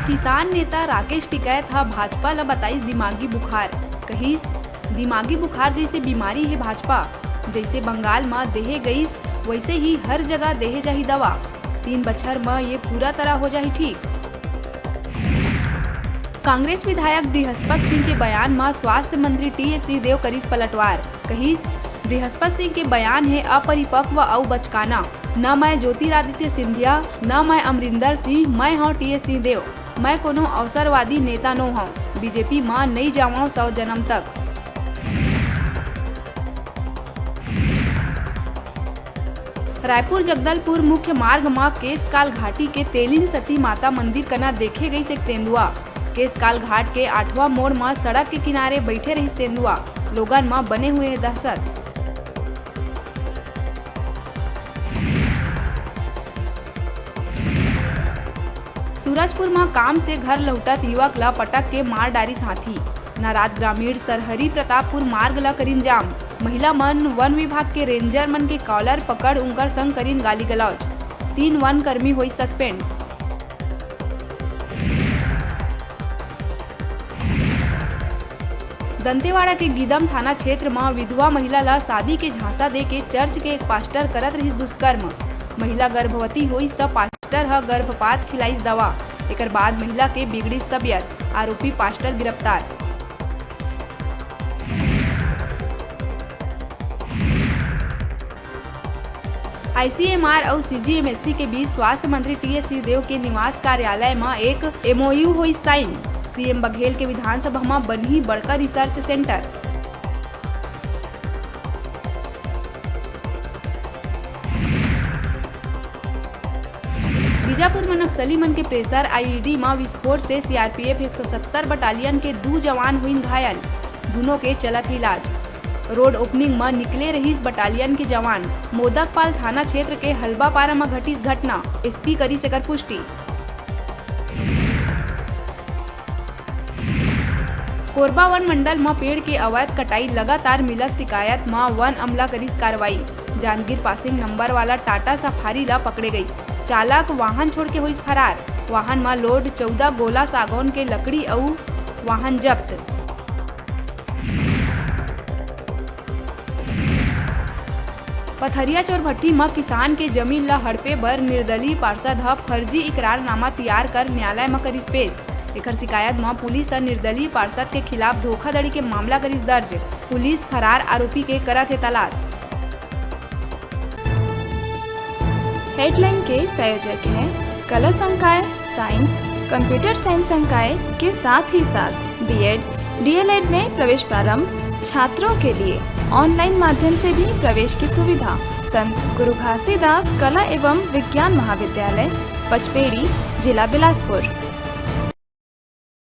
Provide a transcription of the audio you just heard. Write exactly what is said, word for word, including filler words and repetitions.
किसान नेता राकेश टिकैत ह भाजपा ल बताइस दिमागी बुखार, कहिस, "दिमागी बुखार जइसे बीमारी हे भाजपा, जइसे बंगाल म देहे गइस, वइसे ही हर जगह देहे जाही दवा। तीन बछर म ये पूरा तरह हो जाही ठीक।" कांग्रेस विधायक बृहस्पत सिंह के बयान म स्वास्थ्य मंत्री टीएस सिंहदेव करिस पलटवार, कहिस, "बृहस्पत सिंह के बयान हे अपरिपक्व अउ बचकाना। न मैं ज्योतिरादित्य सिंधिया, न मैं अमरिंदर सिंह, मैं हौं टीएस सिंहदेव। मैं कोनो अवसरवादी नेता नो हौं। बीजेपी म नइ जावंव सौ जनम तक।" रायपुर जगदलपुर मुख्य मार्ग म केसकाल घाटी के तेलिन सती माता मंदिर कना देखे गइस एक तेंदुआ। केसकाल घाट के आठवां मोड़ म सड़क के किनारे बइठे रहिस तेंदुआ। लोगन म बने हुए हे दहशत। सूरजपुर म काम से घर लहुटत युवक ल पटक के मार डारिस हाथी। नाराज ग्रामीण सरहरी प्रतापपुर मार्ग ल करिन जाम। महिला मन वन विभाग के रेंजर मन के कॉलर पकड़ उंकर संग करिन गाली गलौज। तीन वन कर्मी होइस सस्पेंड। दंतेवाड़ा के गीदम थाना क्षेत्र म विधवा महिला ल शादी के झांसा दे के चर्च के एक पास्टर करत रहिस दुष्कर्म। महिला गर्भवती होइस त पास्टर ह गर्भपात खिलाइस दवा। एकर बाद महिला के बिगड़िस तबियत, आरोपी पास्टर गिरफ्तार। आईसीएमआर अउ सीजीएमएससी के बीच स्वास्थ्य मंत्री टीएस सिंहदेव के निवास कार्यालय म एक एमओयू होइस साइन। सीएम बघेल के विधानसभा म बनही बड़का रिसर्च सेंटर। बीजापुर म नक्सली मन के प्रेशर आईईडी म विस्फोट से सीआरपीएफ एक सौ सत्तर बटालियन के दू जवान होइन घायल, दूनों के चलत हे इलाज। रोड ओपनिंग म निकले रहिस बटालियन के जवान। मोदकपाल थाना क्षेत्र के हलबापारा म घटिस घटना, एसपी करिस एकर पुष्टि। कोरबा वन मंडल म पेड़ के अवैध कटाई लगातार मिलत शिकायत म वन अमला करिस कार्रवाई। जांजगीर पासिंग नंबर वाला टाटा सफारी ल पकड़े गइस। चालक वाहन छोड़ के होइस फरार। वाहन म लोड चौदह गोला सागौन के लकड़ी अउ वाहन जब्त। पथरिया चोरभट्टी म किसान के जमीन ल हड़पे बर निर्दलीय पार्षद ह फर्जी इकरारनामा तियार कर न्यायालय म करिस पेश। एखर शिकायत म पुलिस ह निर्दलीय पार्षद के खिलाफ धोखाधड़ी के मामला करिस दर्ज। पुलिस फरार आरोपी के करत हे तलाश। हेडलाइन के प्रायोजक हैं कला संकाय, साइंस, कंप्यूटर साइंस संकाय के साथ ही साथ बीएड, डीएलएड में प्रवेश प्रारंभ, छात्रों के लिए ऑनलाइन माध्यम से भी प्रवेश की सुविधा। संत गुरु घासीदास कला एवं विज्ञान महाविद्यालय, पचपेड़ी, जिला बिलासपुर।